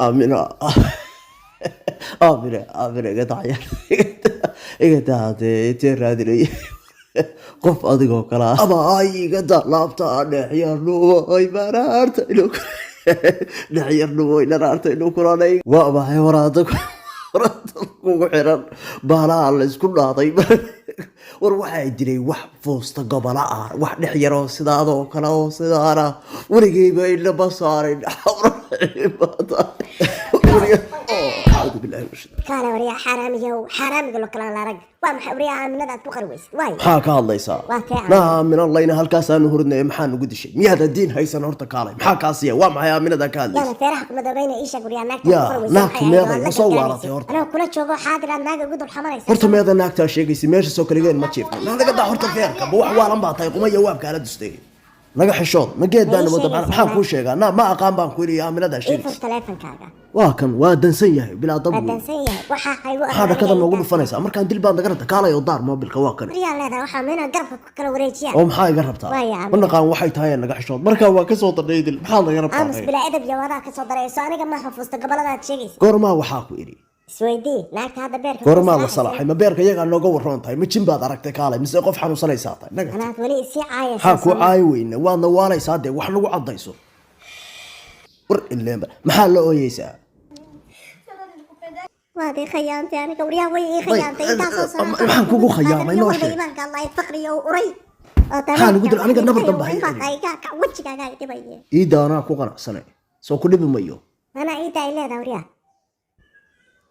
Aamina, Aamina, Aamina, iga dacya, iga daadee, intee raadinaya qof adigoo kale ah ama ay iga da laabta dhexyarnuway maraarta inuu dhexyarnuway dharaarta inuu kulanay. Waa maxay waraada waraada kugu xiran baalaha la isku dhaaday? War waxaa jiray wax fuusta gobola ah, wax dhex yaroo sidaadoo kale oo sidaana weligeyba indhama saarin. Acuudu billahi min shaitaan. Kaale waryaa, xaaraamiyow, xaaraamiga lo kalaan la arag. Waa maxay waryaa aaminada aad ku qari weysid? Waay. Maxaa ka hadlaysaa? Waa tee? Naa aamina layna halkaasaanu hurdnay, maxaa nugu dishay? Miyaada diin haysan horta? Kaalay, maxaa kaa siiya? Waa maxay aaminadaa ka hadlaysa? Yaana feeraha ku madoobayna, ii sheeg waryaa, naagta Yaa, ku qari weysid. Naagtu Maxay ahayd oo meeday? aad la Ma soo gargaaranaysid? waaratay horta? Anoo kula joogo xaadir aad naaga ugu dul xamanaysa. Horta meeda naagtaa sheegaysa? Meesha soo kaligeen ma jiifno. Naa naga daa horta feerka. Ma wax waalan baa tahay? Qumaya waabkaala dustay, naga xishood. Ma geed baa Ma ii nabada? sheegaysaa? Maxaan kuu sheegaa? Naa ma aqaan baan ku yidhi aaminadaa Ii fur sheegaysa. taleefankaaga. Waa kan, waa dansan yahay bilaa dab Waa wey. dansan yahay waxaa haygu. Maxaa dhakada noogu dhufanaysaa? Markaan dil baad naga rabta. Kaalay oo daar moobilka, waa kan. Waryaa leedahay waxaa meena garabka ku kala wareejiyaa. Oo maxaa iga rabtaa? Waa yaa. Ma naqaan waxay tahay, naga xishood. Markaan waa kasoo darnay dil, maxaad naga rabtaa? Aamus bilaa edab iyo wadaa kasoo darayso. Aniga ma xufuusta goboladaad sheegaysa. Goormaa waxaa ku idhi? Isweydii naagta hadda beerka Goormaa kuu la salaaxaysa. Salaaxay ma beerka iyagaa nooga warroon tahay? Ma jin baad aragtay? Kaalay, mise qof xanuunsanaysaa tahay? Naga tag. Anaad weli isii caayaysaa. Maxaa kuu Soo ma? Caayi weyne, waadna waalaysaa dee, wax lagu caddayso. War ileenba maxaa la ooyeysaa? Waad ii khayaantay aniga waryaa, way ii khayaantay intaasoo sano. Maxaan kugu khayaamay? Noo sheeg. Iimaanka Allah faqriyo uray. Maxaa lagu dilay? Aniga nabar dambe ha ii celin. Wejigaagaa dhibaye. Iidda anaa ku qanacsanay, soo ku dhibi mayo. Anaa iidda ay leedahay waryaa,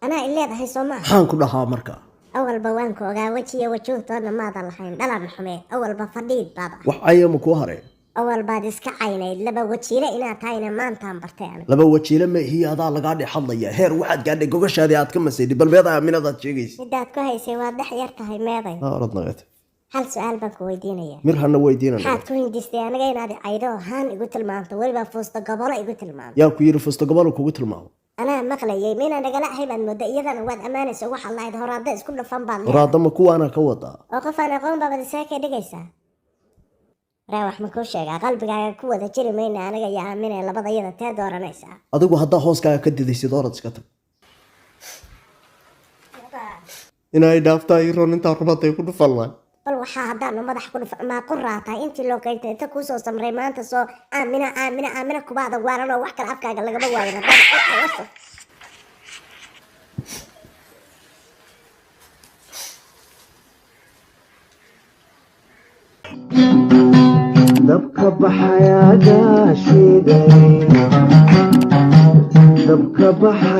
anaa i leedahay, soo maaha? Maxaan ku dhahaa marka? Awalba waan ku ogaa, wejiyo wajuhtoodna maadan lahayn, dhalan xume. Awalba fadhiid baad ah. Wax cayama kuu hareen? Awal baad iska caynayd, laba wajiile inaad tahayna maantaan bartay aniga. Laba wajiile ma ihi, adaa lagaa dhex hadlaya. Heer waxaad gaadhay gogashaadii aad ka masayday. Bal meedaa aaminadaad sheegaysa? Midaad ku haysay waad dhex yar tahay, meeday? Orod nagate. Hal su-aal baan ku weydiinayaa. Mir hana weydiinana. Maxaad ku hindistay aniga inaad caydo, haan igu tilmaamto, weliba fuusta gobolo igu tilmaamto? Yaa ku yidhi fusto gobol kugu tilmaamo? Anaa maqlayay, minaa nagala ahay baad mooda. Iyadana waad ammaanaysa, waxaad lahayd horaadda isku dhafan baad leedahay. Horaadama kuwaana ka wadaa? Oo qof aan aqoon baabad isaga ka dhigaysaa. Waraa, wax ma kuu sheegaa? Qalbigaaga ku wada jiri mayna aniga iyo Aamine, labada iyada tee dooranaysaa? Adigu haddaa hooskaaga ka didaysid, orad iska tag. Inay dhaaftaa ii roon intaa rubaday ku dhufan lahay. Bal waxaa haddaanu madax ku dhufan maa ku raataa intii loo keentay inta kuusoo samray maanta soo Aamina, Aamina, Aamina kubaada waaran oo wax kale afkaaga lagama waayin haddaan. Dabka baxayaa gaashiday, dabka baxa.